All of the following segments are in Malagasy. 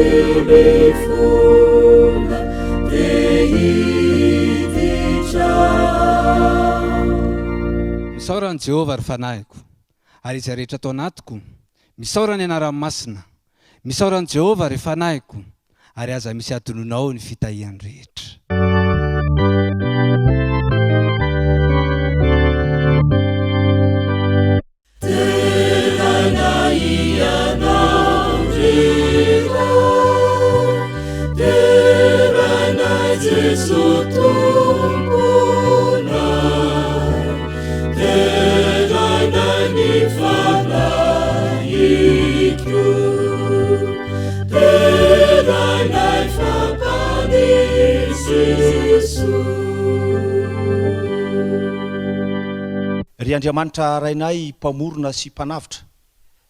Tsy mifona te hiditra ao. Misaora an'i Jehovah, ry fanahiko, ary izay rehetra ato anatiko, misaora ny anarany masina. Misaora an'i Jehovah, ry fanahiko, ary aza misy adinonao ny fitahiany rehetra. Deraina Ianao ry Ray, deraina Jeso Tomponay, deraina ny Fanahiko, deraina fa Mpamonjy Jeso. Ry Andriamanitra Rainay Mpamorona sy Mpanavotra,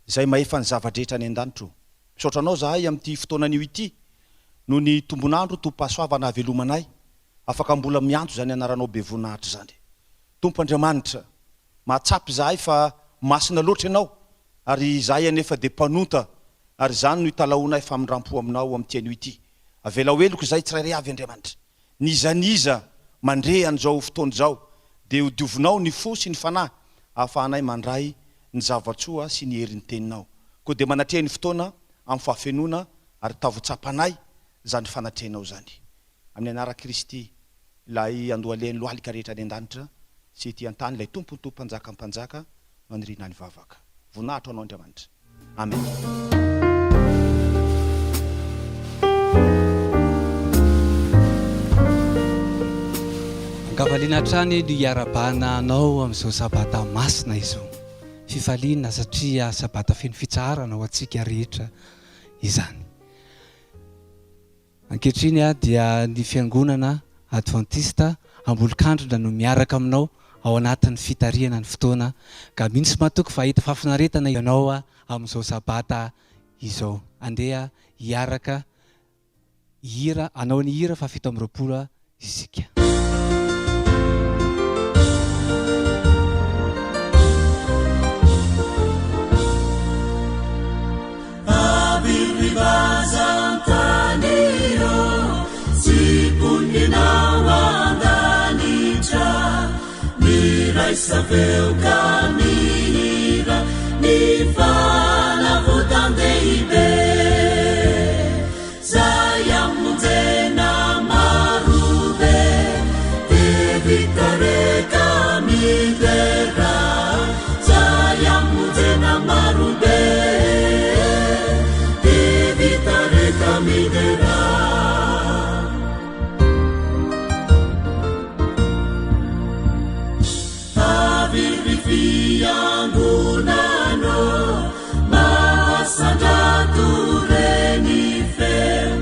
Izay mahefa ny zava-drehetra any an-danitra o! Misaotra Anao zahay amin'ity fotoana anio ity, noho ny tombon'andro tompom-pahasoavana hahavelomanay, afaka mbola miantso izany Anaranao be voninahitra izany. Tompo Andriamanitra, mahatsapa izahay fa masina loatra Ianao, ary izahay anefa dia mpanota, ary izany no italahoanay famindrampo Aminao amin'ity anio ity. Avelao heloka izahay tsirairay avy Andriamanitra. N'iza n'iza mandre an'izao fotoana izao dia ho diovinao ny fo sy ny fanahy ahafahanay mandray ny zava-tsoa sy ny herin'ny Teninao. Koa dia manatreha ny fotoana amin'ny fahafenoana ary tavo-tsapanay izany fanatrehanao izany. Amin'ny anaran'i Kristy, Ilay andohalehan'ny lohalika rehetra any an-danitra sy ety an-tany, Ilay Tompon'ny tompo Mpanjakan'ny mpanjaka, no aniriana ny vavaka. Voninahitra ho Anao Andriamanitra. Amen. Ankafaliana hatrany no hiarabana anao amin'izao sabata masina izao. Fifaliana satria sabata feno fitsaharana ho antsika rehetra izany. Ankehitriny dia ny Fiangonana Advantista Ambolokandrina no miaraka aminao ao anatin'ny fitarihana ny fotoana ka mino sy matoky fa hahita fahafinaretana ianao amin'izao Sabata izao. Andeha hiaraka hihira hanao ny hira faha 27 isika. Zay amonjena marobe de vita re ka midera Zay amonjena marobe de vita re ka midera. Avy ry fiangonana Mahasandrato re ny feo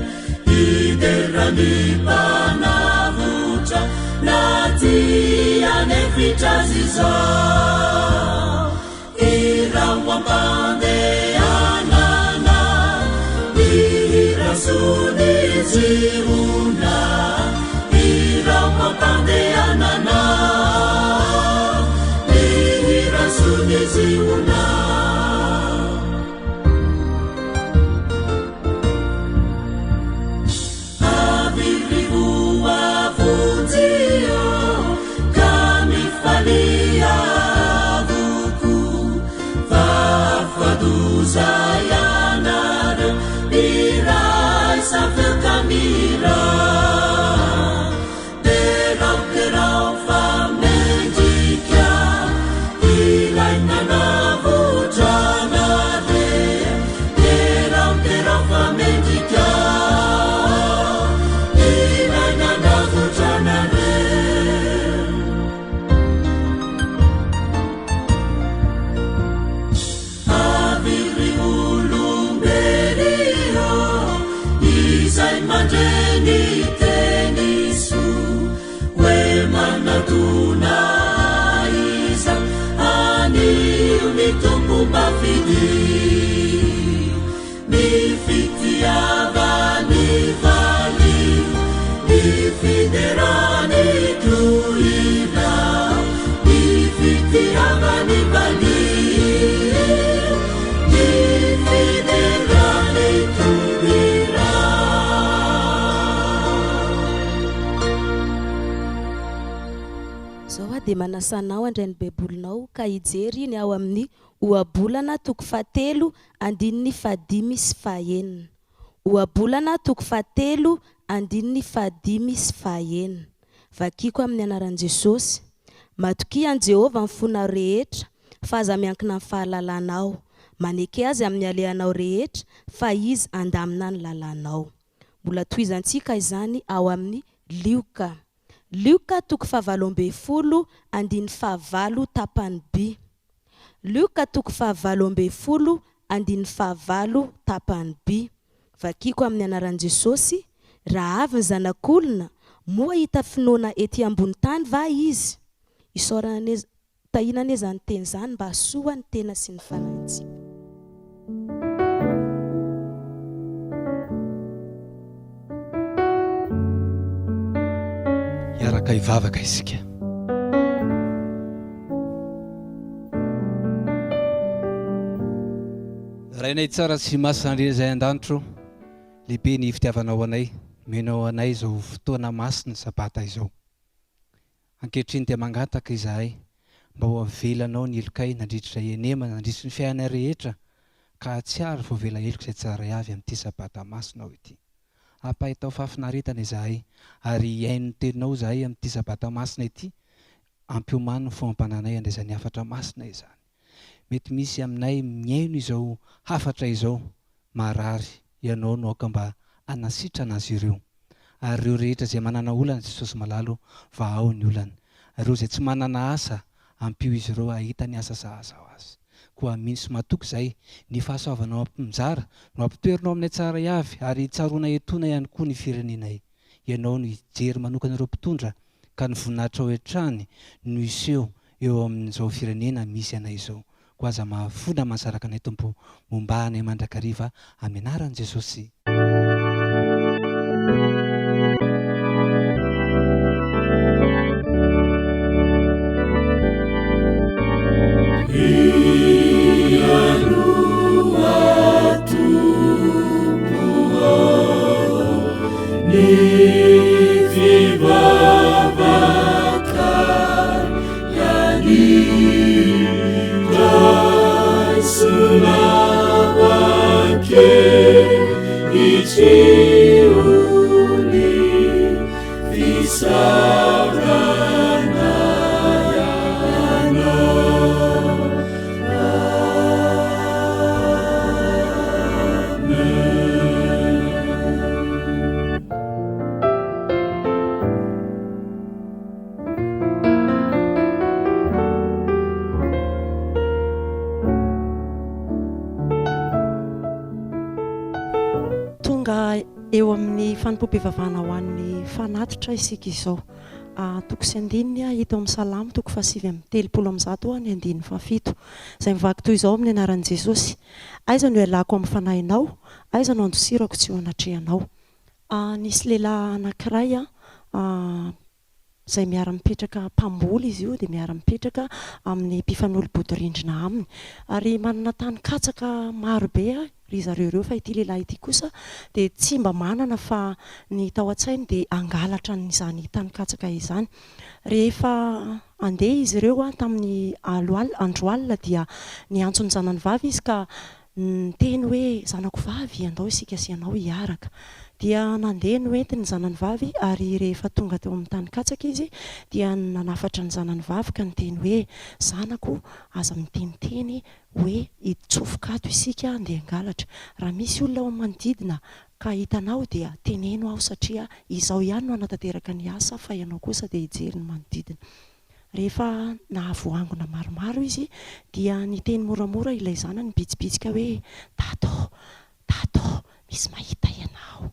hidera ny Mpanavotra na dia hanefitra azy izao. Hirao am-pandehanana ny hira soa ny Ziona. Hirao am-pandehanana ny hira soa ny Ziona. Avy ry voavonjy ô, ka mifalia avokoa, fa afa-doza ianareo, miraisa feo ka mihirà. Derao, derao fa mendrika ilay nanavotra anareo. Derao, derao fa mendrika ilay nanavotra anareo. Avy ry olombelona izay mandre ny teny soa hoe manatona iza anio ny Tompo mba fidio ny fitiavany valio ny fiderany tohina ny fitiavany valio ny fiderany tohina. dia manasa anao handray ny Baibolinao ka hijery ny ao amin'ny Ohabolana toko fahatelo andininy fahadimy sy fahaenina. Ohabolana toko fahatelo andininy fahadimy sy fahaenina. Vakiko amin'ny anaran'i Jesosy. Matokia an'i Jehovah amin'ny fonao rehetra, fa aza miankina amin'ny fahalalanao. Maneke Azy amin'ny alehanao rehetra, fa Izy handamina ny lalanao. Mbola tohizantsika izany ao amin'ny Lioka. Lioka toko fahavalo ambin'ny folo andininy fahavalo tapany by. Lioka toko fahavalo ambin'ny folo andininy fahavalo tapany by. Vakiko amin'ny anaran'i Jesosy, raha avy ny Zanak'olona, moa hahita finoana ety ambony tany va izy? Isaorana anie Tahiana anie izany teny izany mba hahasoa ny tena sy ny fanahintsika. Hiaraka hivavaka isika. Rainay tsara sy masina indrindra izay an-danitra ô, lehibe ny fitiavanao anay, omenao anay izao fotoana masina sabata izao. Ankehitriny dia mangataka izahay mba ho avelanao ny helokay nandritra izay henemana nandritry ny fiainanay rehetra ka hahatsiaro voavela heloka izay tsirairay avy amin'ity Sabata masinao ity. Ampahitao fahafinaretana izahay ary hihaino ny Teninao izahay amin'ity Sabata masina ity, ampiomano ny fomam-pananay handray izany hafatra masina izany. Mety misy aminay mihaino izao hafatra izao marary, Ianao no aoka mba hanasitrana azy ireo. Ary ireo rehetra izay manana olana Jesosy malala o, vahao ny olany. Ireo izay tsy manana asa, ampio izy ireo hahita ny asa sahaza ho azy. Koa mino sy matoky izahay, ny fahasoavanao ampinjara no ampitoerinao aminay tsirairay avy ary tsaroana etoana ihany koa ny firenenay. Ianao no hijery manokana ireo mpitondra ka ny voninahitrao hatrany no hiseho eo amin'izao firenena misy anay izao. Koa aza mahafoana mahasaraka anay Tompo, mombà anay mandrakariva amin'ny anaran'i Jesosy. Tonga eo amin'ny fanompoam-pivavahana ho an'ny fanatitra isika izao. Toko sy andininy hita ao amin'ny Salamo toko faha-139 ny andininy fahafito, izay mivaky toy izao amin'ny anaran'i Jesosy, Aiza no ialako amin'ny fanahinao? Aiza no andosirako tsy eo anatrehanao? Nisy lehilahy anankiray izay miara-mipetraka, mpamboly izy io, dia miara-mipetraka amin'ny mpifanolo-bodirindrina aminy. Ary manana tany katsaka maro be ry zareo ireo, fa ity lehilahy ity kosa dia tsy mba manana fa ny tao an-tsainy dia hangalatra an'izany tany katsaka izany. Rehefa handeha izy ireo tamin'ny andro alina dia niantso ny zanany vavy izy ka niteny hoe, Zanako vavy, andao isika sy ianao hiaraka. Dia nandeha noentiny ny zanany vavy ary rehefa tonga teo amin'ny tany katsaka izy dia nanafatra ny zanany vavy ka niteny hoe, Zanako, aza miteniteny hoe hitsofoka ato isika handeha hangalatra. Raha misy olona ao amin'ny manodidina ka hitanao dia teneno aho satria izaho ihany no hanatanteraka ny asa fa ianao kosa dia hijery ny manodidina. Rehefa nahavoangona maromaro izy dia niteny moramora ilay zanany nibitsibitsika hoe, Dada ô! Dada ô! Misy mahita ianao.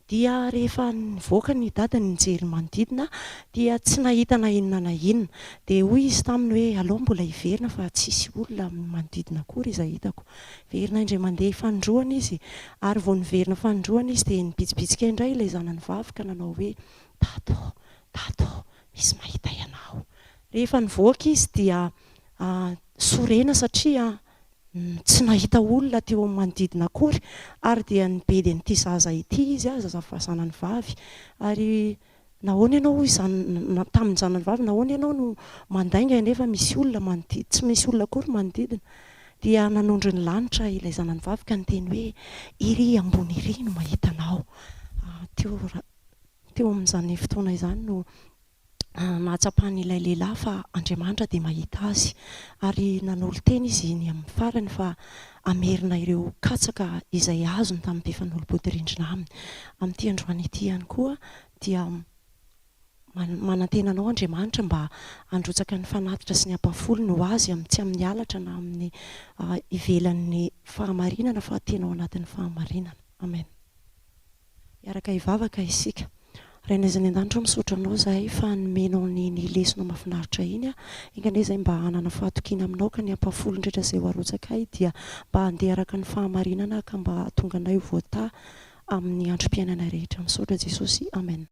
Dia rehefa nivoaka ny dadany nijery ny manodidina dia tsy nahita na inona na inona. Dia hoy izy taminy hoe, Alao mbola hiverina fa tsisy olona amin'ny manodidina akory izay hitako. Verina indray mandeha fanindroany izy, ary vao niverina fanindroany izy dia nibitsibitsika indray ilay zanany vavy ka nanao hoe, Dada ô! Dada ô! Misy mahita ianao. Rehefa nivoaka izy dia sorena satria Tsy nahita olona teo amin'ny manodidina akory ary dia nibedy an'ity zaza ity izy, zaza zanany vavy. Ary Nahoana ianao hoy izany tamin'ny zanany vavy, nahoana ianao no mandainga nefa misy olona manodidina, tsy misy olona akory manodidina. Dia nanondro ny lanitra ilay zanany vavy ka niteny hoe, Iry ambony iry no mahita anao. Teo teo amin'izany fotoana izany no nahatsapan'ilay lehilahy fa Andriamanitra dia mahita azy. Ary nanolo-tena izy ny amin'ny farany fa hamerina ireo katsaka izay azony tamin'ny mpifanolo-bodirindrina aminy. Amin'ity androany ity ihany koa dia manantena anao Andriamanitra mba handrotsaka ny fanatitra sy ny ampahafolony ho Azy amin'ny tsy amin'ny halatra na amin'ny ivelan'ny fahamarinana fa tena ao anatin'ny fahamarinana. Amen. Hiaraka hivavaka isika. Rainay izay any an-danitra ô, misaotra Anao izahay fa nomenao an'iny lesona mahafinaritra iny. Enga anie izahay mba hanana fahatokiana Aminao ka ny ampahafolony rehetra izay ho arotsakay dia mba handeha araka ny fahamarinana ka mba hahatonga anay ho voatahy amin'ny androm-piainanay rehetra. Misaotra Jesosy. Amen.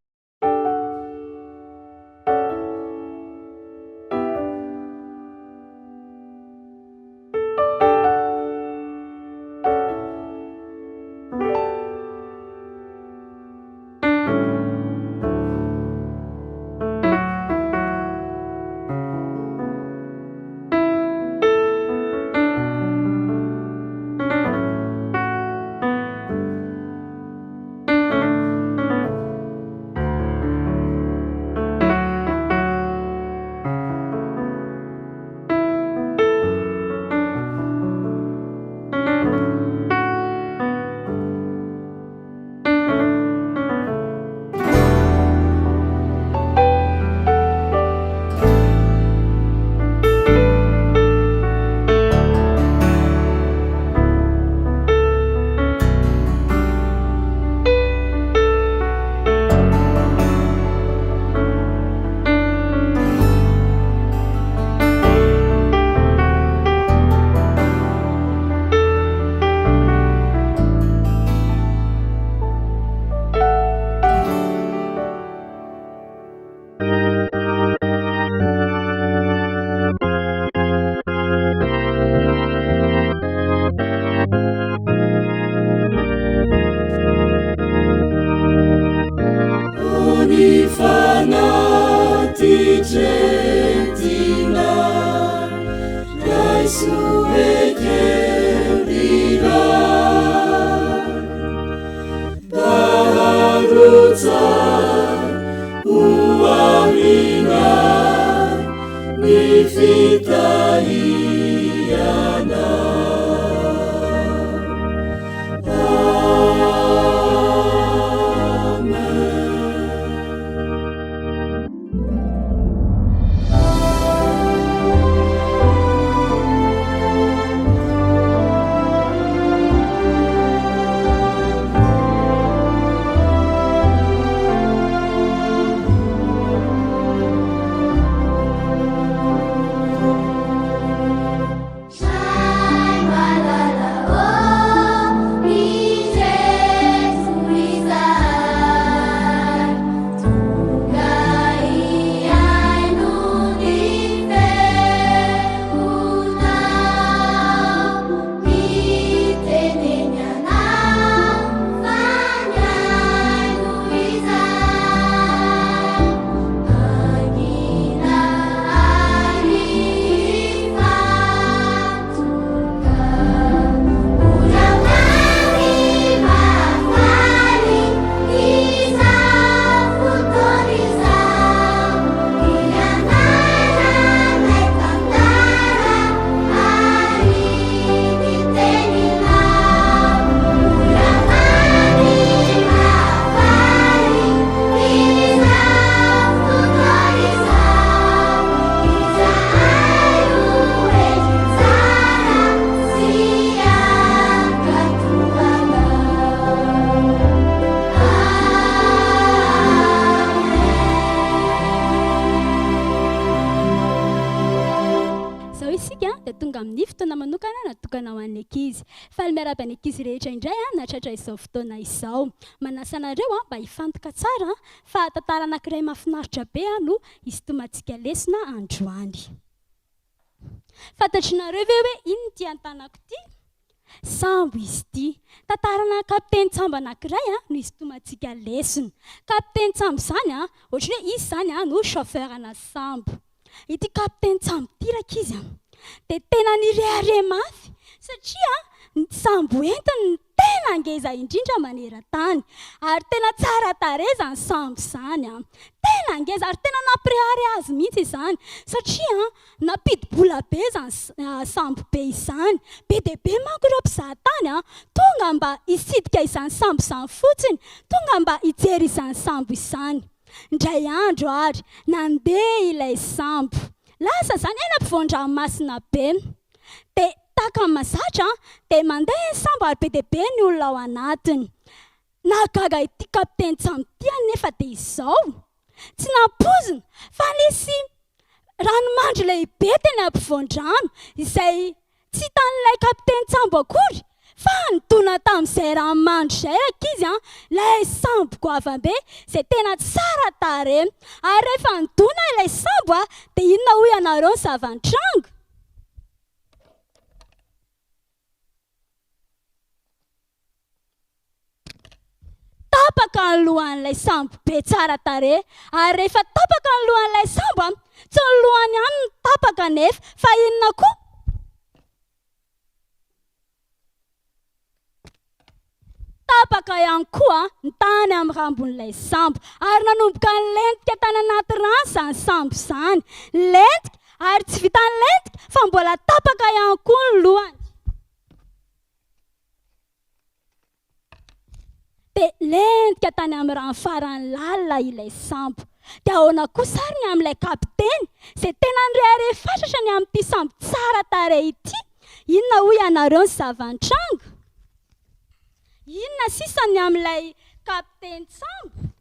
Izao isika dia tonga amin'ny fotoana manokana natokana ho an'ny ankizy. Faly miarahaba ny ankizy rehetra indray nahatratra izao fotoana izao. Manasa anareo mba hifantoka tsara fa tantara anankiray mahafinaritra be no hisintomantsika lesona androany. Fantatr'nareo ve hoe inona ity an-tanako ity? Sambo izy ity. Tantarana kapitenin-tsambo anankiray no isintomantsika lesona. Kapitenin-tsambo izany, ohatran'ny hoe izy izany no chauffeur-na sambo. Ity kapitenin-tsambo ity rankizy dia tena nirehareha mafy satria ny sambo entiny no tena ngeza indrindra maneran-tany ary tena tsara tarehy izany sambo izany. Tena ngeza ary tena nampirehareha azy mihitsy izany satria nampidi-bola be izany sambo be izany. Be dia be manko ireo mpizaha tany tonga mba hitsidika izany sambo izany fotsiny, tonga mba hijery izany sambo izany. Indray andro ary, nandeha ilay sambo. Lasa izany eny ampovoan-dranomasina be. Dia tahaka ny mahazatra, dia mandeha ny sambo ary be dia be ny olona ao anatiny. Nahagaga ity kapitenin-tsambo ity anefa dia izao, tsy nampoizina fa nisy ranomandry lehibe teny ampovoan-drano izay Tsy hitan'ilay kapitenin-tsambo akory fa nidona tamin'izay ranomandry izay rankizy an, ilay sambo goavam-be izay tena tsara tarehy. Ary rehefa nidona ilay sambo an, dia inona hoy ianareo ny zava-nitranga? Tapaka ny lohan'ilay sambo be tsara tarehy, ary rehefa tapaka ny lohan'ilay sambo an, tsy ny lohany ihany no tapaka anefa, fa inona koa? Tapaka ihany koa ny tany amin'ny rambon'ilay sambo, ary nanomboka nilentika tany anaty rano izany sambo izany. Nilentika, ary tsy vitan'ny lentika fa mbola tapaka ihany koa ny lohany. Dia lentika tany amin'ny rano farany lalina ilay sambo. Dia ahoana kosa ary ny amin'ilay kapiteny, izay tena nirehareha fatratra ny amin'ity sambo tsara tarehy ity? Inona hoy ianareo ny zava-nitranga? Inona sisa ny amin'ilay kapitenin-tsambo?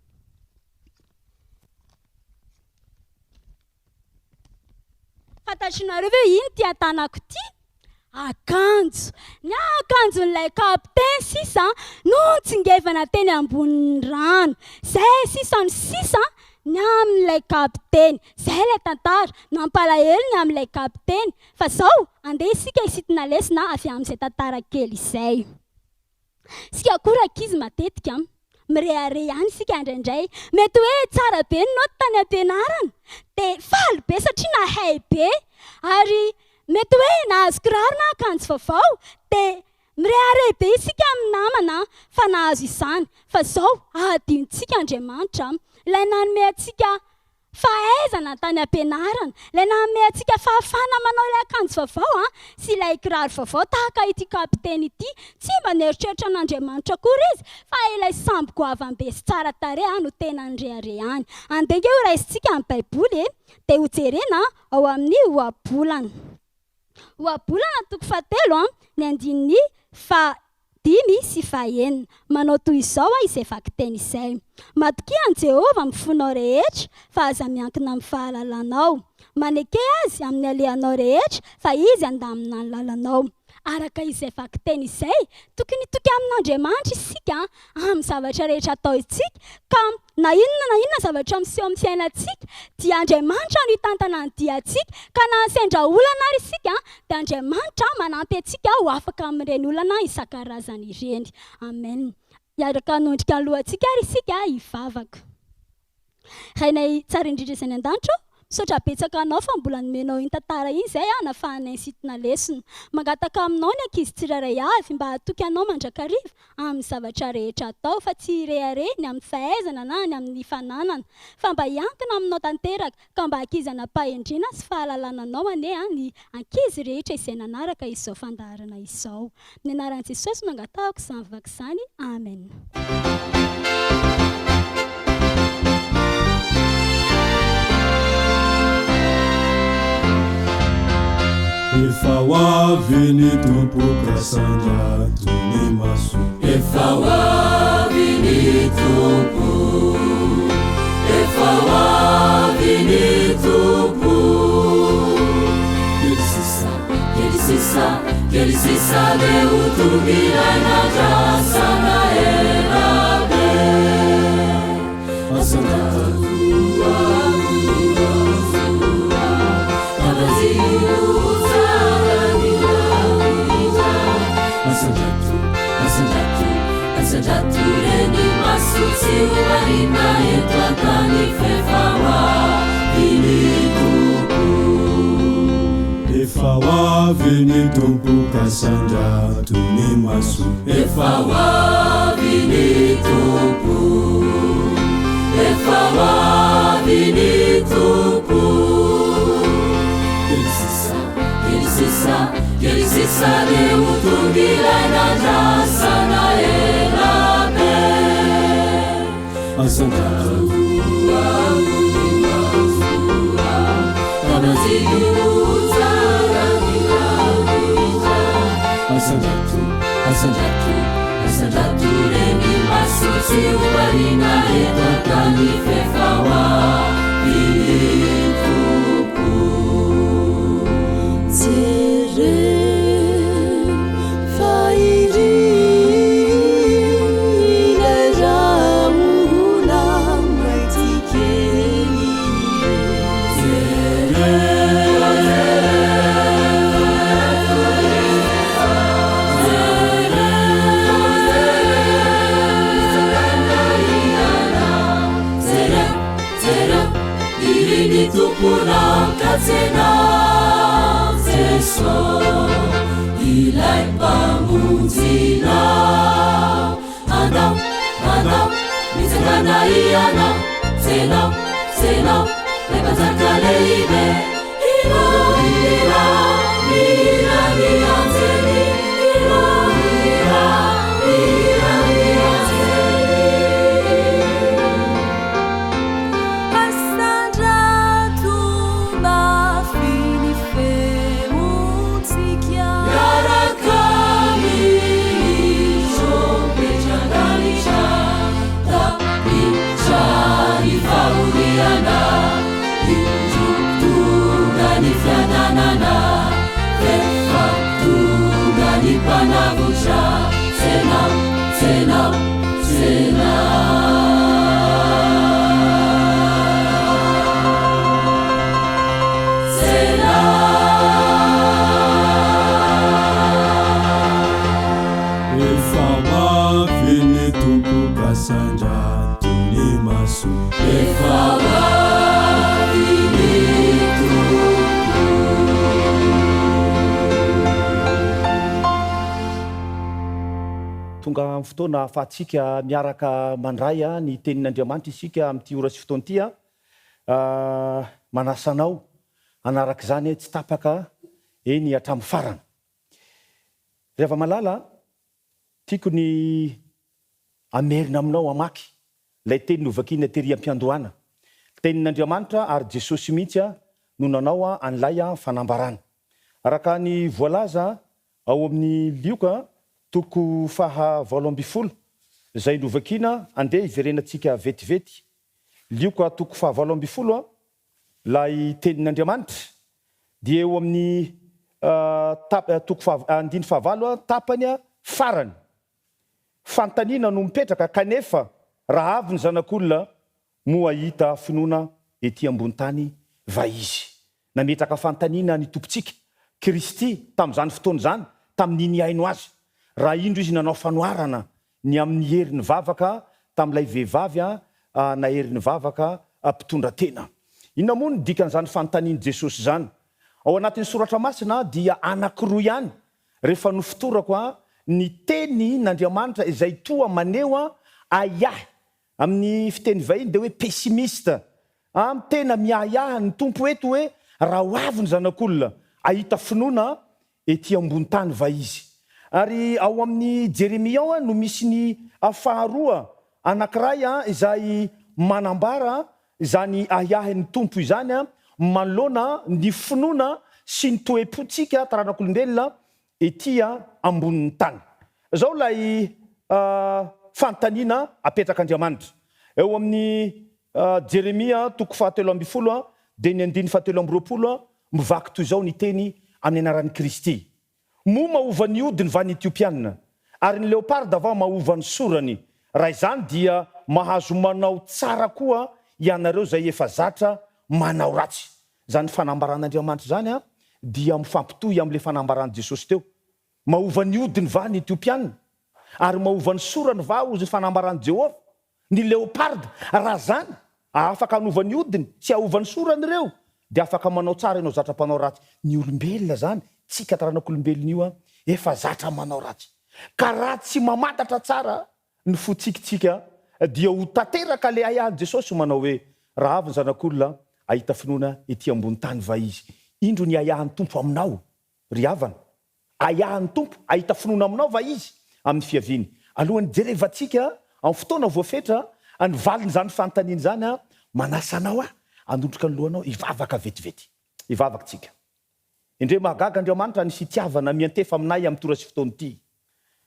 Fantatr'nareo ve hoe ino ity an-tanako ity? Akanjo. Ny akanjon'ilay kapiteny sisa no nitsingevana teny ambonin'ny rano. Izay sisa no sisa ny amin'ilay kapiteny. Izay ilay tantara. Nampalahelo ny amin'ilay kapiteny. Fa izao, andeha isika hisintona lesona avy amin'izay tantara kely izay. Isika koa rankizy matetika mirehareha ihany isika indraindray. Mety hoe tsara be ny naoty tany am-pianarana, dia faly be satria nahay be. Ary mety hoe nahazo kiraro na akanjo vaovao, dia mirehareha be isika amin'ny namana fa nahazo izany. Fa izao, ahadinontsika Andriamanitra, ilay nanome antsika fahaizana tany am-pianarana, ilay nanome antsika fahafahana manao ilay akanjo vaovao sy ilay kiraro vaovao tahaka ity kapiteny ity. Tsy mba nieritreritra an'Andriamanitra akory izy fa ilay sambo goavam-be sy tsara tarehy no tena nireharehany. Andeha ange horaisintsika ny Baiboly e, dia hojerena ao amin'ny Ohabolana. Ohabolana toko fahatelo ny andininy faha dimy sy fahenina. Manao toy izao aho izay vakiteny izay, Matokia an'i Jehovah amin'ny fonao rehetra, fa aza miankina amin'ny fahalalanao. Maneke azy amin'ny alehanao rehetra, fa izy handamina ny lalanao. Araka izay vakiteny izay, tokony hitoky amin'Andriamanitra isika amin'ny zavatra rehetra ataontsika, ka Na inona na inona zavatra miseho amin'ny fiainantsika dia Andriamanitra no hitantana ny diantsika, ka na sendra olana ary isika dia Andriamanitra manampy antsika ho afaka amin'ireny olana isan-karazany ireny. Amen. Hiaraka hanondrika ny lohantsika ary isika hivavaka. Rainay tsara indrindra izay any an-danitra ô, Misaotra betsaka anao fa mbola nomenao iny tantara iny izay aho nafahanay nisintona lesona. Mangataka aminao ny ankizy tsirairay avy mba hatoky anao mandrakariva amin'ny zavatra rehetra atao fa tsy hirehareha ny amin'ny fahaizana na ny amin'ny fananana fa mba hiankina aminao tanteraka ka mba ankizy hanam-pahendrena sy fahalalana anao anie ny ankizy rehetra izay nanaraka izao fandaharana izao. Amin'ny anaran'i Jesosy no angatahako izany vavaka izany. Amen. Efa ho avy ny Tompo ka sandrato ny maso. Efa ho avy ny Tompo, efa ho avy ny Tompo. Kely sisa, kely sisa, kely sisa dia ho tonga ilay nandrasana ela be. Asandrato Asandrato, asandrato re ny maso tsy ho arina eto an-tany f'efa ho avy ny Tompo. Efa ho avy ny Tompo ka sandrato ny maso. Efa ho avy ny Tompo. Efa ho avy ny Tompo. Kely sisa, kely sisa, kely sisa dia ho tonga ilay nandrasana ela be. Asandrato ambony maso ka banjino tsara ny lanitra. Asandrato, asandrato, asandrato re ny maso tsy ho variana eto an-tany f'efa ho avy ny Tompo. Jereo fa iry ilay rahona mainty kely Jereo, jereo, iry ny Tomponao ka tsenao Jeso, ilay Mpamonjinao. Andao, andao, mitsangana hianao, tsenao, tsenao, ilay Mpanjaka lehibe. Hira, hira, mihira ny anjely, hira, hira, mihira ny anjely. Asandrato mafy ny feontsika. Miaraka amin'ny trompetra-danitra, tapitra ny fahoriana, indro tonga ny fiadanana, f'efa tonga ny Mpanavotra, tsenao, tsenao, tsenao. Efa ho avy ny Tompo ka sandrato ny maso. Efa ho avy ny Tompo. Tonga amin'ny fotoana ahafahantsika miaraka mandray ny Tenin'Andriamanitra isika amin'ity ora sy fotoana ity. Manasa anao hanaraka izany tsy tapaka eny hatramin'ny farany. Ry hava-malala a, tiako ny hamerina aminao hamaky ilay teny novakiana tery am-piandohana. Tenin'Andriamanitra ary Jesosy mihitsy no nanao an'ilay fanambarana. Araka ny voalaza ao amin'ny Lioka toko faha 18 izay novakiana, andeha hiverenantsika vetivety. Lioka toko faha 18, ilay tenin'Andriamanitra dia eo amin'ny toko faha, andiny fahavalo tapany farany. Fanontaniana no mipetraka, kanefa raha avy ny Zanak'olona, moa hahita finoana ety ambony tany va Izy? Nametraka fanontaniana ny Tompontsika, Kristy, tamin'izany fotoana izany, tamin'ny nihaino Azy, raha indro Izy nanao fanoharana ny amin'ny herin'ny vavaka tamin'ilay vehivavy nahery nivavaka mpitondra tena. Inona moa no dikan'izany fanontanian'i Jesosy izany? Ao anatin'ny Soratra Masina dia anankiroa ihany rehefa nofotorako ny tenin'Andriamanitra izay toa maneho ahiahy Amin'ny fiteny vahiny dia hoe pessimiste. Am, tena miahiahy ny Tompo eto hoe raha ho avy ny Zanak'olona, hahita finoana ety ambony tany va Izy? Ary ao amin'ny Jeremia ao no misy ny faharoa anankiray izay manambara izany ahiahin'ny Tompo izany manoloana ny finoana sy ny toe-pontsika taranak'olombelona ety ambonin'ny tany. Izao ilay fanontaniana apetrak'Andriamanitra. Eo amin'ny Jeremia toko fahatelo ambin'ny folo dia ny andininy fahatelo amby roapolo, mivaky toy izao ny teny amin'ny anaran'i Kristy, Moa mahova ny hodiny va ny Etiopiana? Ary ny leoparda va mahova ny sorany? Raha izany dia mahazo manao tsara koa ianareo izay efa zatra manao ratsy. Izany fanambaran'Andriamanitra izany dia mifampitohy amin'ilay fanambaran'i Jesosy teo. Mahova ny hodiny va ny Etiopiana? Ary mahova ny sorany va, hozy ny fanambaran'i Jehovah, ny leoparda? Raha izany, afaka hanova ny hodiny sy hahova ny sorany ireo, dia afaka manao tsara ianao zatra mpanao ratsy. Ny olombelona izany, tsika taranak'olombelona io an, efa zatra manao ratsy. Ka raha tsy mamantatra tsara ny fontsikintsika, dia ho tanteraka ilay ahiahin'i Jesosy manao hoe, Raha avy ny Zanak'olona, hahita finoana ety ambony tany va izy? Indro ny ahiahin'ny Tompo aminao, ry havana. Ahiahin'ny Tompo hahita finoana aminao va Izy amin'ny fiaviany? Alohan'ny hijerevantsika amin'ny fotoana voafetra ny valin'izany fanontaniana izany, manasa anao aho hanondroka ny lohanao hivavaka vetivety. Hivavaka isika. Endrey mahagaga Andriamanitra ny fitiavana miantefa aminay amin'ity ora sy fotoana ity,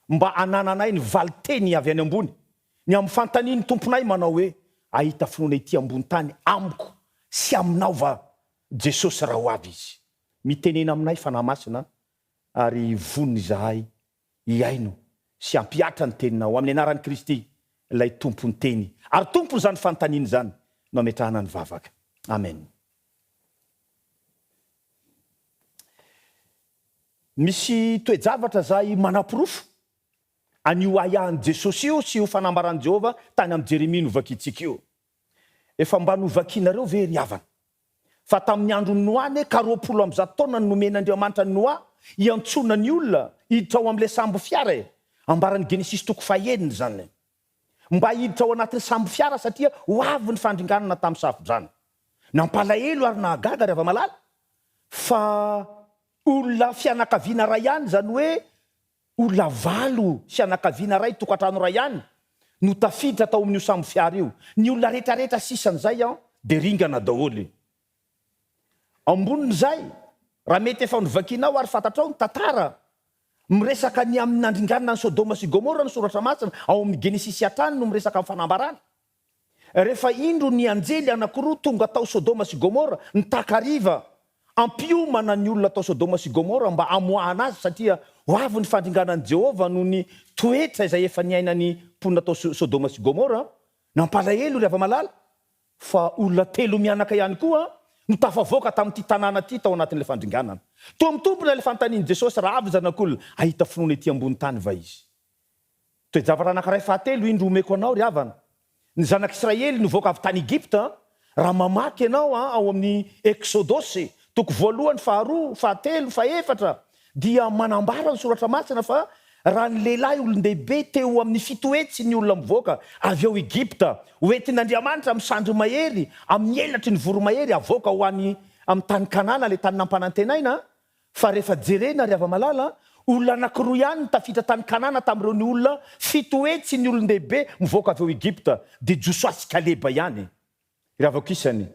mba hanananay ny valinteny avy any ambony ny amin'ny fanontanian'ny Tomponay manao hoe, Hahita finoana ety ambony tany amiko sy aminao va Jesosy raha ho avy Izy? Mitenena aminay Fanahy Masina ary vonona izahay hihaino sy hampihatra ny Teninao amin'ny anaran'i Kristy ilay Tompon'ny Teny ary Tompon'izany fanontaniana izany no ametrahana ny vavaka. Amen. Misy toe-javatra izay manaporofo an'io ahiahin'i Jesosy io sy io fanambaran'i Jehovah tany amin'i Jeremia novakintsika io. Efa mba novakinareo ve ry havana Fa tamin'ny andron'i Noa anie ka 120 taona no nomen'Andriamanitra an'i Noa hiantsoana ny olona hiditra ao amin'ilay sambo fiara e! Ambaran'ny Genesisy toko fahenina izany. Mba hiditra ao anatin'ny sambo fiara satria ho avy ny fandringanana tamin'ny safodrano. Nampalahelo ary nahagaga ry hava-malala fa olona fianakaviana iray ihany izany hoe Olona valo fianakaviana iray, tokantrano iray ihany no tafiditra tao amin'io sambo fiara io. Ny olona rehetrarehetra sisan'izay an, dia ringana daholo. Ambonin'izay, raha mety efa novakianao ary fantatrao ny tantara, miresaka ny amin'ny nandringanana an'i Sodoma sy Gomora ny Soratra Masina, ao amin'ny Genesisy hatrany no miresaka amin'ny fanambarana. Rehefa indro ny anjely anankiroa tonga tao Sodoma sy Gomora ny takariva hampiomana ny olona tao Sodoma sy Gomora mba hamoahana azy satria ho avy ny fandringanan'i Jehovah noho ny toetra izay efa niainan'ny mponina tao Sodoma sy Gomora. Nampalahelo ry hava-malala fa olona telo mianaka ihany koa no tafavoaka tamin'ity tanàna ity tao anatin'ilay fandringanana. Toa mitombina ilay fanontanian'i Jesosy raha avy ny Zanak'olona, hahita finoana ety ambony tany va izy? Toe-javatra anankiray fahatelo indro omeko anao, ry havana. Ny zanak'Israely nivoaka avy tany Egypta, raha mamaky ianao ao amin'ny Eksodosy, toko voalohany, faharoa, fahatelo, fahefatra, dia manambara ny Soratra Masina fa raha ny lehilahy olon-dehibe teo amin'ny fitohetsy ny olona mivoaka avy ao Egypta, ho entin'Andriamanitra amin'ny sandry mahery, amin'ny elatry ny voromahery havoaka ho any amin'ny tany Kanana, ilay tany nampanantenaina, Fa rehefa jerena ry hava-malala, olona anankiroa ihany no tafita tany Kanana tamin'ireo ny olona 700 ny olon-dehibe mivoaka avy ao Egypta, dia Josoa sy Kaleba ihany. Ry havako isany,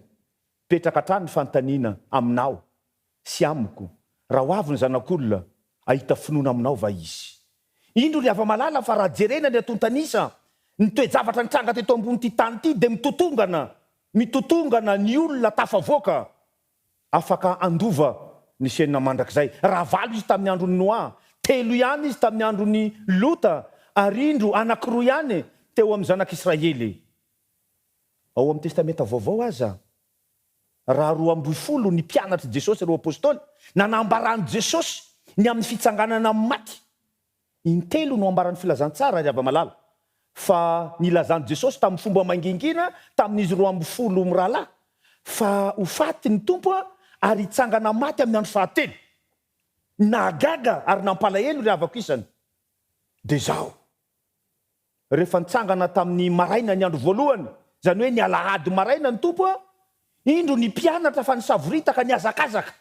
mipetraka hatrany ny fanontaniana aminao sy amiko, raha ho avy ny Zanak'olona, hahita finoana aminao va Izy? Indro ry hava-malala fa raha jerena ny antontan'isa, ny toe-javatra nitranga teto ambonin'ity tany ity dia mitotongana, mitotongana ny olona tafavoaka. Afaka handova ny fiainana mandrakizay. Raha valo izy tamin'ny andron'i Noa, telo ihany izy tamin'ny andron'i Lota, ary indro anankiroa ihany teo amin'ny zanak'Israely. Ao amin'ny Testamenta Vaovao aza, raha 12 ny mpianatr'i Jesosy, ireo apostoly, nanambaran'i Jesosy ny amin'ny fitsanganana amin'ny maty, Intelo no ambaran'ny Filazantsara, ry hava-malala, fa nilazan'i Jesosy tamin'ny fomba mangingina tamin'izy 12 mirahalahy fa ho faty ny Tompo ary hitsangana maty amin'ny andro fahatelo. Nahagaga ary nampalahelo ry havako isany. Dia izao. Rehefa nitsangana tamin'ny maraina ny andro voalohany, izany hoe ny alahady maraina ny Tompo, indro ny mpianatra fa nisavoritaka nihazakazaka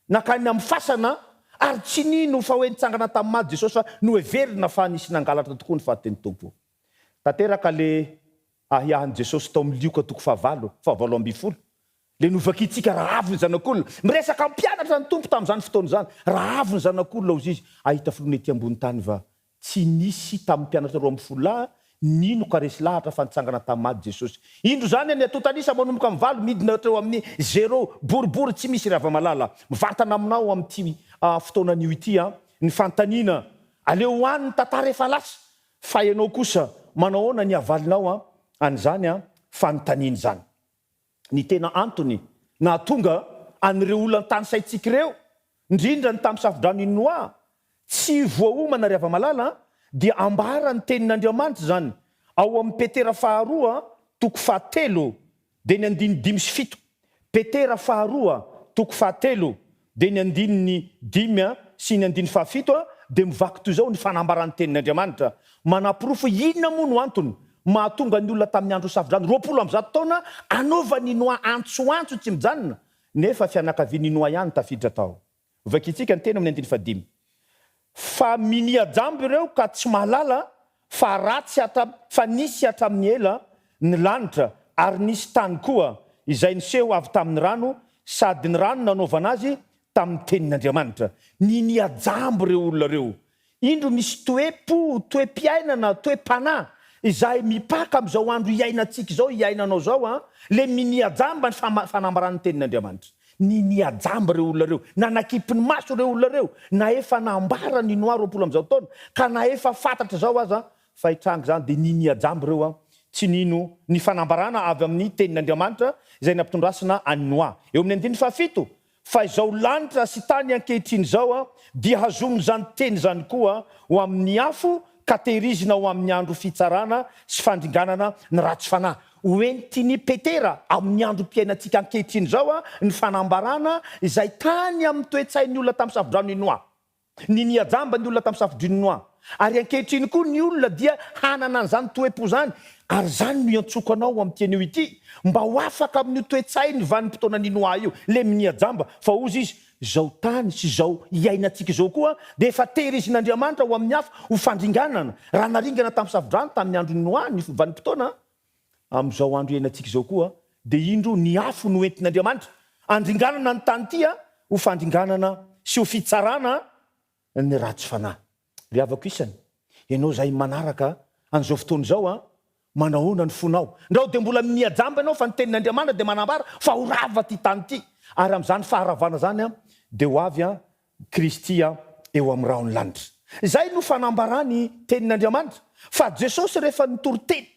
nankany amin'ny fasana ary tsy nino fa hoe nitsangana tamin'ny maty Jesosy fa noheverina fa nisy nangalatra tokoa ny fatin'ny Tompo. Tanteraka le ahiahin'i Jesosy tao amin'ny Lioka toko fahavalo, fahavalo ambinifolo, le novakintsika raha avy ny Zanak'olona. Miresaka amin'ny mpianatra ny Tompo tamin'izany fotoana izany, raha avy ny Zanak'olona hozy Izy, hahita finoana ety ambony tany va? Tsy nisy tamin'ny mpianatra 12 lahy nino ka resy lahatra fa nitsangana tamin'ny maty Jesosy. Indro izany ny antontan'isa manomboka amin'ny valo midina hatreo amin'ny zéro, boribory tsy misy ry hava-malala. Mivantana aminao amin'ity fotoana anio ity ny fanontaniana, aleo ho any ny tantara efa lasa, fa ianao kosa manao ahoana ny havalinao an'izany fanontaniana izany? Ny tena antony nahatonga an'ireo olona tanisaintsika ireo, indrindra ny tamin'ny safodrano i Noa, tsy voaomana ry hava-malala an, dia ambaran'ny Tenin'Andriamanitra izany ao amin'ny Petera faharoa toko fahatelo dia ny andininy 5 sy 7. Petera faharoa toko fahatelo dia ny andininy 5 sy ny andininy fahafito dia mivaky toy izao ny fanambaran'ny Tenin'Andriamanitra manaporofo hoe inona moa no antony mahatonga ny olona tamin'ny andron'ny Safodrano 120 taona anaovan'i Noa antsoantso tsy mijanona nefa fianakavian'i Noa ihany tafiditra tao. Vakintsika ny teny amin'ny andininy fahadimy. Fa minia jamba ireo ka tsy mahalala fa ratsy hatra fa nisy hatramin'ny ela ny lanitra ary nisy tany koa izay niseho avy tamin'ny rano sady ny rano nanaovana azy tamin'ny tenin'Andriamanitra. Ninia jamba ireo olona ireo. Indro misy toe-po, toe-piainana, toe-panahy izay mipaka amin'izao andro iainantsika izao, iainanao izao an, le minia jamba ny fama, fanambaran'ny tenin'Andriamanitra. Ninia jamba ireo olona ireo, nanakipy ny maso ireo olona ireo, na efa nambara ny Noa 120 taona, ka na efa fantatra izao aza fa hitranga izany dia ninia jamba ireo an, tsy nino ny fanambarana avy amin'ny tenin'Andriamanitra izay nampitondrasina an'i Noa. Eo amin'ny andininy fahafito, Fa izao lanitra sy tany ankehitriny izao dia hazonin'izany teny izany koa ho amin'ny afo ka tehirizina ho amin'ny andro fitsarana sy fandringanana ny ratsy fanahy. Ho entin'i Petera amin'ny androm-piainantsika ankehitriny izao ny fanambarana izay tany amin'ny toe-tsain'ny olona tamin'ny safodrano i Noa. Ninia jamba ny olona tamin'ny safodrin'i Noa. Ary ankehitriny koa ny olona dia hanana an'izany toe-po izany. Ary izany no iantsoako anao amin'ity anio ity, mba ho afaka amin'io toe-tsain'ny vanim-potoanan'i Noa io, ilay minia jamba. Fa hozy izy, izao tany sy izao iainantsika izao koa dia efa tehirizin'Andriamanitra ho amin'ny hafa, ho fandringanana. Raha naringana tamin'ny safodrano tamin'ny andron'i Noa ny vanim-potoana, amin'izao andro iainantsika izao koa dia indro ny afo no entin'Andriamanitra handringanana ny tany ity ho fandringanana sy ho fitsarana ny ratsy fanahy. Ry havako isany, ianao izay manaraka an'izao fotoana izao an, manahoana ny fonao? Ndrao dia mbola minia jamba ianao fa ny tenin'Andriamanitra dia manambara fa ho rava ity tany ity, ary amin'izany faharavana izany dia ho avy Kristy eo amin'ny rahon'ny lanitra. Izay no fanambarany tenin'Andriamanitra fa Jesosy rehefa nitory teny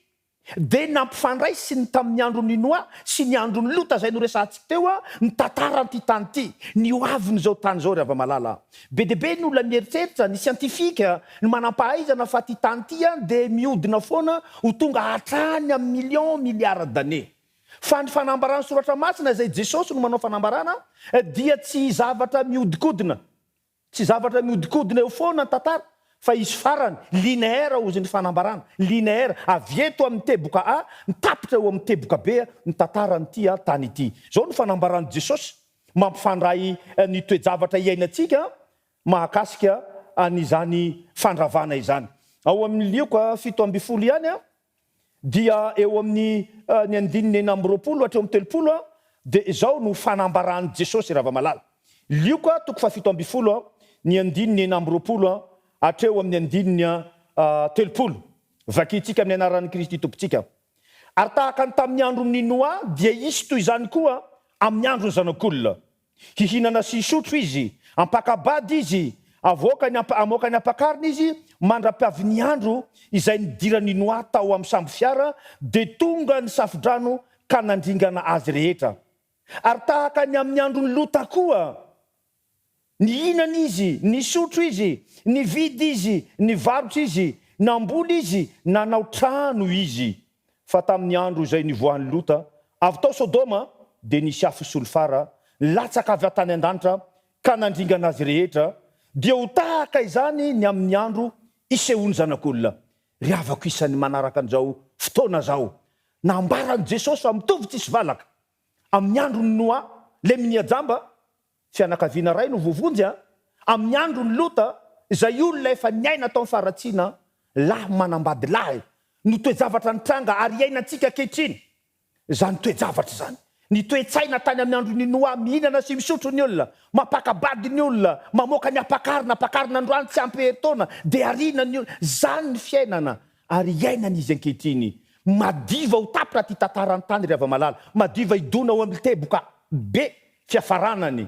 dia nampifandraisiny tamin'ny andron'i Noa sy ny andron'i Lota izay noresahantsika teo ny tantaran'ity tany ity, ny ho avin'izao tany izao ry hava-malala. Be dia be ny olona mieritreritra, ny siantifika, ny manam-pahaizana fa ity tany ity dia mihodina foana ho tonga hatrany amin'ny millions, milliards d'années. Fa ny fanambaran'ny Soratra Masina izay Jesosy no manao fanambarana dia tsy zavatra mihodinkodina. Tsy zavatra mihodinkodina eo foana ny tantara fa hisy farany, linéaire hozy ny fanambarana, linéaire, avy eto amin'ny teboka A mitapitra eo amin'ny teboka B ny tantaran'ity tany ity. Izao no fanambaran'i Jesosy mampifandray ny toe-javatra iainantsika mahakasika an'izany fandravana izany. Ao amin'ny Lioka 17 ihany dia eo amin'ny ny andininy 26 hatreo amin'ny 30 dia izao no fanambaran'i Jesosy Ravamalala. Lioka toko faha-17 ny andininy 26 hatreo amin'ny andininy 30. Vakintsika amin'ny anaran'i Kristy Tompontsika. Ary tahaka ny tamin'ny andron'i Noa dia hisy toy izany koa amin'ny andron'ny Zanak'olona. Hihinana sy hisotro izy, hampaka-bady izy, havoaka ny hamoaka ny ampakarina izy, mandra-piavin'ny andro izay nidiran'i Noa tao amin'ny sambo-fiara, dia tonga ny safo-drano ka nandringana azy rehetra. Ary tahaka ny amin'ny andron'i Lota koa, nihinana izy, nisotro izy, nividy izy, nivarotra izy, namboly izy, nanao trano izy. Fa tamin'ny andro izay nivoahan'i Lota avy tao Sodoma, dia nisy afo solifara nilatsaka avy tany an-danitra ka nandringana azy rehetra, dia ho tahaka izany ny amin'ny andro hisehoan'ny Zanak'olona. Ry havako isan'ny manaraka an'izao fotoana izao, nambaran'i Jesosy fa mitovy tsisy valaka amin'ny andron'i Noa, le minia jamba, Fianakaviana iray no voavonjy a! Amin'ny andron'i Lota, izay olona efa niaina tao amin'ny faharatsiana, lahy manambady lahy, no toe-javatra nitranga ary iainantsika ankehitriny izany toe-javatra izany. Ny toe-tsaina tany amin'ny andron'i Noa, mihinana sy misotro ny olona, mampaka-bady ny olona, mamoaka ny ampakarina, ampakarina androany tsy ampy herintaona dia ariana ny olona. Izany ny fiainana ary iainana izy ankehitriny. Madiva ho tapitra ity tantaran'ny tany ry hava-malala, madiva hidona ho amin'ny teboka be fiafaranany.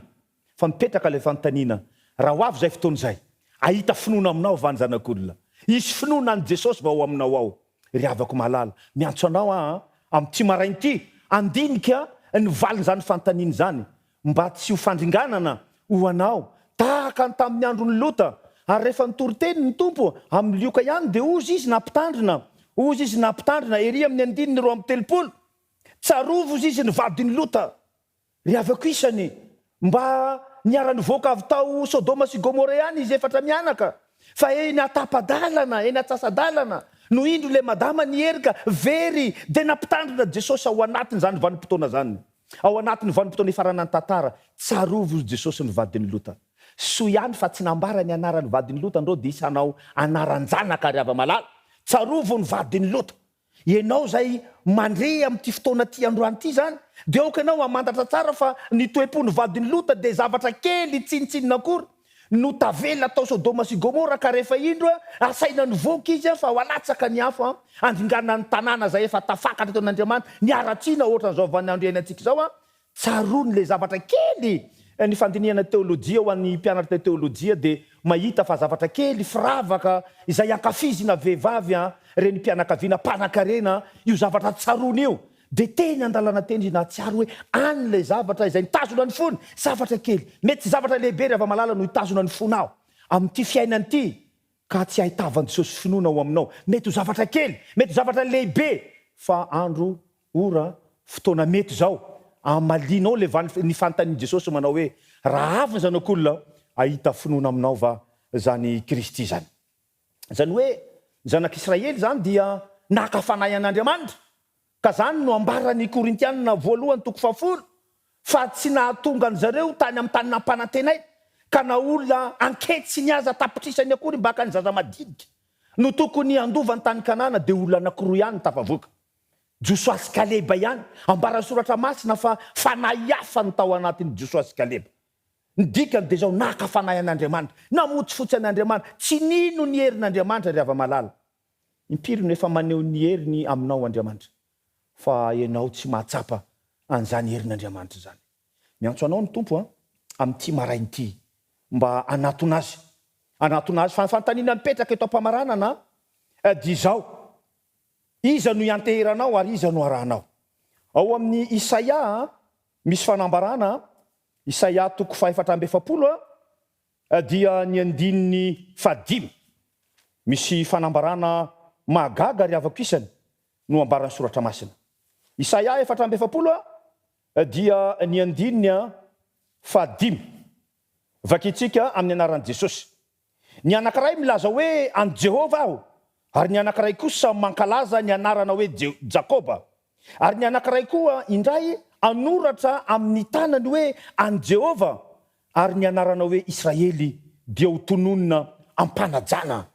Fa mipetraka ilay fanontaniana, raha ho avy izay fotoana izay, hahita finoana aminao va ny Zanak'olona? Hisy finoana an'i Jesosy va ao aminao ao? Ry havako malala, miantso anao aho an, amin'ity maraina ity, handinika ny valin'izany fanontaniana izany, mba tsy ho fandringanana ho anao, tahaka ny tamin'ny andron'i Lota. Ary rehefa nitory teny ny Tompo, amin'ny Lioka ihany, dia hozy Izy nampitandrina, hozy Izy nampitandrina, ery amin'ny andininy 32, Tsarovy, hozy Izy, ny vadin'i Lota. Ry havako isany, mba niara-nivoaka avy tao Sodoma sy Gomora ihany izy efatra mianaka, fa eny atapa-dalana, eny atsasa-dalana, no indro ilay madama niherika, very, dia nampitandrina Jesosy ao anatin'izany vanim-potoana izany. Ao anatin'ny vanim-potoana ifaranan'ny tantara, tsarovy hozy Jesosy ny vadin'i Lota. Soa ihany fa tsy nambara ny anaran'ny vadin'i Lota ndrô dia hisy hanao anaran-janaka ry hava-malala. Tsarovy ny vadin'i Lota. Ianao izay mandre amin'ity fotoana ity androany ity izany, dia aoka ianao hamantatra tsara fa ny toe-pon'ny vadin'i Lota dia zavatra kely tsinontsinona akory no tavela tao Sodoma sy Gomora, ka rehefa indro asaina nivoaka izy fa ho alatsaka ny afo handringana ny tanàna izay efa tafakatra teo amin'Andriamanitra, ny haratsiana ohatran'izao vaninandro iainantsika izao. Tsaroany ilay zavatra kely, ny fandinihana teolojia ho an'ny mpianatra teolojia dia mahita fa zavatra kely, firavaka izay ankafizina vehivavy an, renim-pianakaviana mpanankarena, io zavatra tsaroany io dia teny an-dalana teny izy nahatsiaro hoe any ilay zavatra izay nitazona ny fony, zavatra kely, mety tsy zavatra lehibe ry hava-malala no hitazona ny fonao amin'ity fiainana ity ka tsy ahitavan'i Jesosy finoana ao aminao, mety ho zavatra kely, mety ho zavatra lehibe fa andro Ora, fotoana mety izao hamalianao ilay valiny ny fanontanian'i Jesosy manao hoe, Raha avy ny Zanak'olona, hahita finoana aminao va izany Kristy izany? Izany hoe, ny zanak'Israely izany dia naka fanahy an'Andriamanitra, ka izany no ambaran'ny Korintiana voalohany toko fahafolo, fa tsy nahatonga an-dry zareo tany amin'ny tany nampanantenaina, ka na olona anketsiny aza tapitrisany akory mbaka ny zaza madinika no tokony handova ny tany Kanana dia olona anankiroa ihany no tafavoaka. Josoa sy Kaleba ihany. Ambaran'ny Soratra Masina fa fanahy hafa no tao anatin'i Josoa sy Kaleba. Ny dikany dia izao, naka fanahy an'Andriamanitra, namotsifotsy an'Andriamanitra, tsy nino ny herin'Andriamanitra ry hava-malala. Impiry no efa maneho ny heriny aminao Andriamanitra, fa ianao tsy mahatsapa an'izany herin'Andriamanitra izany. Miantso anao ny Tompo amin'ity maraina ity mba hanatona Azy. Hanatona Azy. Fa ny fanontaniana mipetraka eto am-pamaranana dia izao, Iza no ianteheranao ary iza no arahanao? Ao amin'ny Isaia misy fanambarana, Isaia toko fahefatra amby 40 dia ny andininy fahadimy. Misy fanambarana mahagaga ry havako isany no ambaran'ny Soratra Masina. Isaia 44 dia ny andininy fahadimy. Vakintsika amin'ny anaran'i Jesosy. Ny anankiray milaza hoe an'i Jehovah aho, ary ny anankiray kosa mankalaza ny anarana hoe Jakoba. Ary ny anankiray koa indray hanoratra amin'ny tanany hoe an'i Jehovah, ary ny anarana hoe Israely dia ho tononina am-panajana.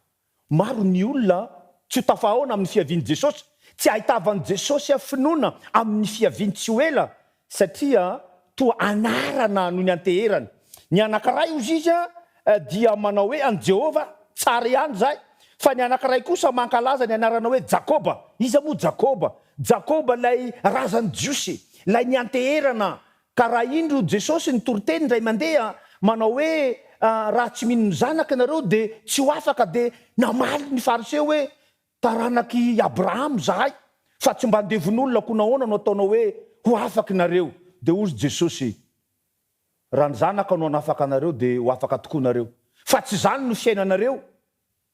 Maro ny olona tsy ho tafahaona amin'ny fiavian'i Jesosy, tsy ahitavan'i Jesosy finoana amin'ny fiaviany tsy ho ela, satria toa anarana no nianteherany. Ny anankiray, hozy izy, dia manao hoe an'i Jehovah, tsara ihany izay, fa ny anankiray kosa mankalaza ny anarana hoe Jakoba. Iza moa Jakoba? Jakoba ilay razan'ny Jiosy, ilay nianteherana Ka raha indro Jesosy nitory teny indray mandeha manao hoe raha tsy mino ny Zanaka ianareo dia tsy ho afaka dia namaly ny Fariseo hoe taranak'i Abrahama izahay fa tsy mba andevon'olona koa nahoana no ataonao hoe ho afaka ianareo? Dia hozy Jesosy raha ny Zanaka no hanafaka anareo dia ho afaka tokoa nareo fa tsy izany no fiainanareo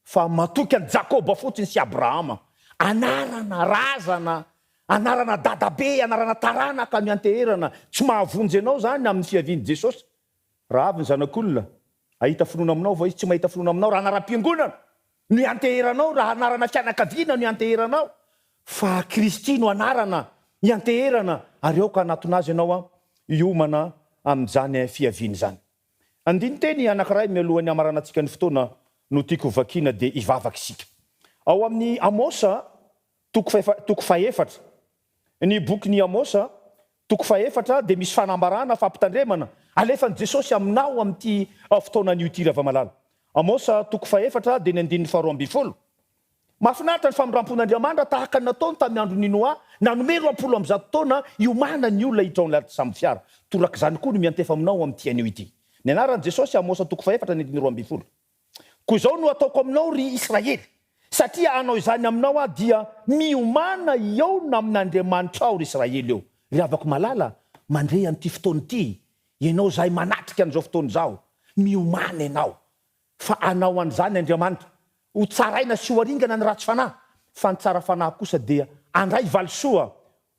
Fa matoky an'i Jakoba fotsiny sy Abrahama. Anarana, razana, anarana dadabe, anarana taranaka no ianteherana. Tsy mahavonjy anao izany amin'ny fiavian'i Jesosy. Raha avy ny Zanak'olona, hahita finoana aminao va Izy? Tsy mahita finoana aminao raha anaram-piangonana no ianteheranao, raha anarana fianakaviana no ianteheranao. Fa Kristy no anarana ianteherana, ary aoka hanatona Azy ianao hiomana amin'izany fiaviany izany. Andinin-teny anankiray mialohan'ny hamaranantsika ny fotoana no tiako ho vakiana dia hivavaka isika. Ao amin'ny Amosa toko fahefa toko fahefatra. Ny bokin'i Amosa toko fahefatra dia misy fanambarana fampitandremana alefan'i Jesosy aminao amin'ity fotoana anio ity ry hava-malala. Amosa toko fahefatra dia ny andininy faharoa 12. Mahafinaritra ny famindram-pon'Andriamanitra tahaka ny nataony tamin'ny andron'i Noa, nanome 120 taona hiomana ny olona hiditra ao anaty sambofiara. Torak'izany koa no miantefa aminao amin'ity anio ity. Ny anaran'i Jesosy, Amosa toko fahefatra andininy 12. Koa izao no hataoko aminao, ry Israely, satria hanao izany aminao Aho, dia miomàna hihaona amin'Andriamanitrao, ry Israely ô. Ry havako malala, mandre an'ity fotoana ity, ianao izay manatrika an'izao fotoana izao, miomàna ianao. Fa hanao an'izany Andriamanitra. Ho tsaraina sy ho aringana ny ratsy fanahy, fa ny tsara fanahy kosa dia handray valisoa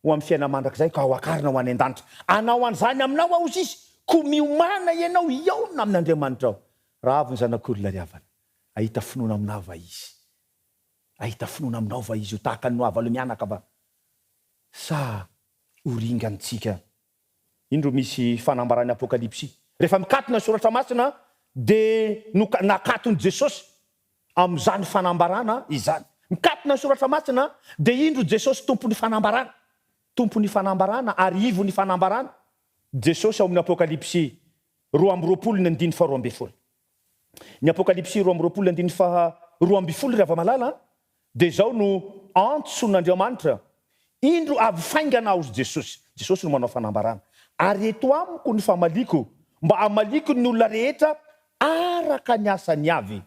ho amin'ny fiainana mandrakizay ka ho akarina ho any an-danitra. Hanao an'izany aminao aho, hoy Izy, koa miomàna ianao hihaona amin' Andriamanitrao. Raha avy ny Zanak'olona ry havana, hahita finoana aminao va Izy? Hahita finoana aminao va Izy ho tahaka an'i Noa valo-mianaka va? Sa ho ringantsika? Indro misy fanambaran'ny Apokalypsy. Rehefa mikatona ny Soratra Masina dia noka, nakaton'i Jesosy amin'izany fanambarana izany. Mikatona ny Soratra Masina dia indro Jesosy Tompon'ny fanambarana. Tompon'ny fanambarana ary ivon'ny fanambarana Jesosy ao amin'ny Apokalypsy 22 ny andininy faha 12. Ny Apokalypsy 22 andininy faha 12 ry hava-malala a, dia izao no antson'Andriamanitra, Indro avy faingana aho ry Jesosy, Jesosy no manao fanambarana, ary eto amiko ny famaliako, mba hamaliako ny olona rehetra araka ny asany avy.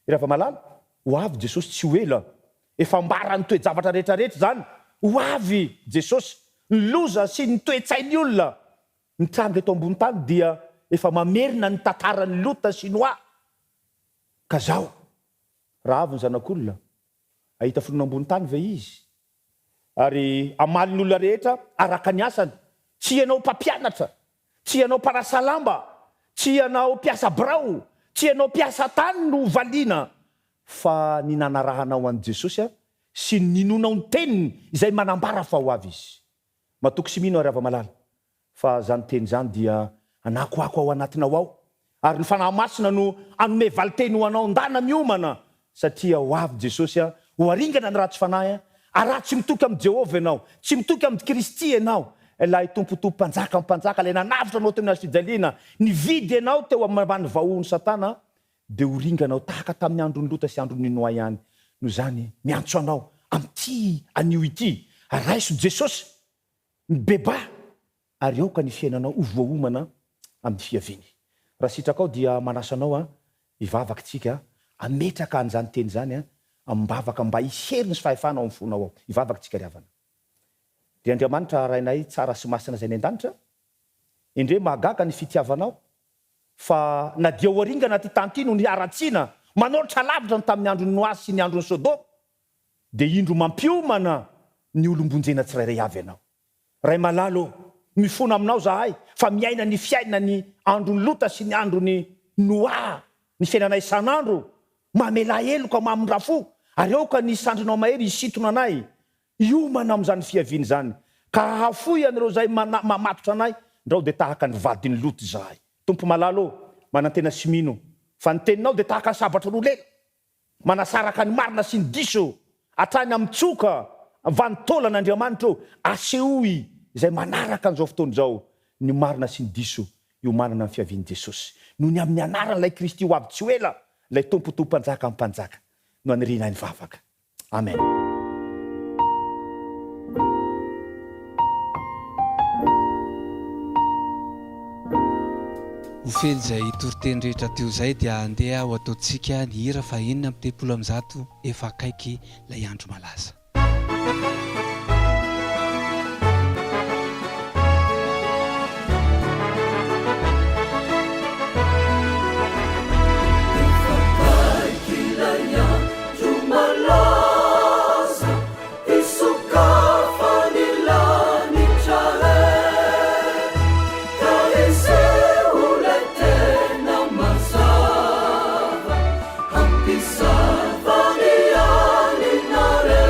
Ry hava-malala, ho avy Jesosy tsy ho ela, efa ambaran'ny toe-javatra rehetra rehetra izany, ho avy Jesosy, ny loza sy ny toe-tsain'ny olona Mitranga eto ambony tany dia efa mamerina ny tantaran'i Lota sy Noa. Ka zao, raha avy ny zanak'olona, hahita finoana ambony tany ve izy? Ary hamaly ny olona rehetra araka ny asany. Tsy ianao mpampianatra, tsy ianao mpanasa lamba, tsy ianao mpiasa birao, tsy ianao mpiasa tany no hovaliana, fa ny nanarahanao an'i Jesosy sy ny ninoanao ny teniny izay manambara fa ho avy Izy. Matoky sy mino ary hava-malala fa zany teny izany dia hanakoako ao anatinao ao ary ny Fanahy Masina no hanome valinteny ho anao ndana miomana satria ho avy Jesosy a, ho aringana ny ratsy fanahy a, ary raha tsy mitoky amin'i Jehovah ianao, tsy mitoky amin'i Kristy ianao, ilay Tompo Tompo Mpanjaka Mpanjaka, ilay nanavotra anao teo amin'ny hazo fijaliana, nividy anao teo ambany vahohon'i Satana, dia ho ringanao tahaka tamin'ny andron'i Lota sy andron'i Noa ihany. Noho izany, miantso anao amin'ity anio ity, raiso Jesosy, mibebaha, ary aoka ny fiainanao ho voaomana amin'ny fiaviany. Raha sitrakao dia manasa anao hivavaka isika, hametraka an'izany teny izany amim-bavaka mba hisy heriny sy fahefana ao amin'ny fonao ao. Hivavaka isika ry havana. Ry Andriamanitra Rainay tsara sy masina izay any an-danitra, endrey mahagaga ny fitiavanao, Fa na dia ho ringana ity tany ity noho ny haratsiana manoatra lavitra ny tamin'ny andron'i Noa sy ny andron'i Sodoma, dia indro mampiomana ny olom-bonjena tsirairay avy Ianao. Ray malala ô, mifona Aminao izahay fa miaina ny fiainan'ny andron'i Lota sy ny andron'i Noa, ny fiainanay isan'andro. Mamelà heloka, mamindrà fo, ary aoka ny sandrinao mahery hisintona anay Hiomana amin'izany fiaviany izany, ka hahafoy an'ireo izay mamatotra anay, ndrao dia tahaka ny vadin'i Lota izahay. Tompo malala ô, manantena sy mino fa ny teninao dia tahaka ny sabatra roa lela, manasaraka ny marina sy ny diso, hatrany amin'ny tsoka vanin-taolana Andriamanitra ô, asehoy izay manaraka an'izao fotoana izao ny marina sy ny diso hiomanana amin'ny fiavian'i Jesosy. Noho ny amin'ny anaran'ilay Kristy ho avy tsy ho ela, ilay Tompo Tompo Mpanjaka amin'ny mpanjaka, no anirianay ny vavaka. Amen. Ho feno izay toriteny rehetra teo izay dia andeha ho ataontsika ny hira fa 136 efa akaiky ilay andro malaza. Efa akaiky ilay andro malaza hisokafan'ny lanitra e Ka hiseho ilay tena mazava hampisava ny alina re.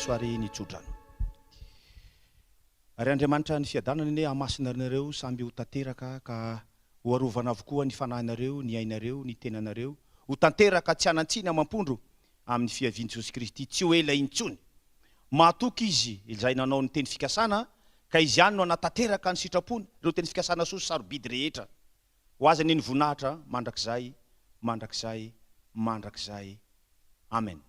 Raiso ary ny tsodrano. Ary Andriamanitra ny fiadanana anie hamasina anareo samby ho tanteraka ka ho arovana avokoa ny fanahinareo, ny ainareo, ny tenanareo, ho tanteraka tsy hanan-tsiny amam-pondro amin'ny fiavian'i Jesosy Kristy tsy ho ela intsony. Mahatoky Izy izay nanao ny teny fikasana ka Izy ihany no hanatanteraka ny sitrapony, ireo teny fikasana soa sy sarobidy rehetra. Ho Azy anie ny voninahitra mandrakizay, mandrakizay, mandrakizay. Amen.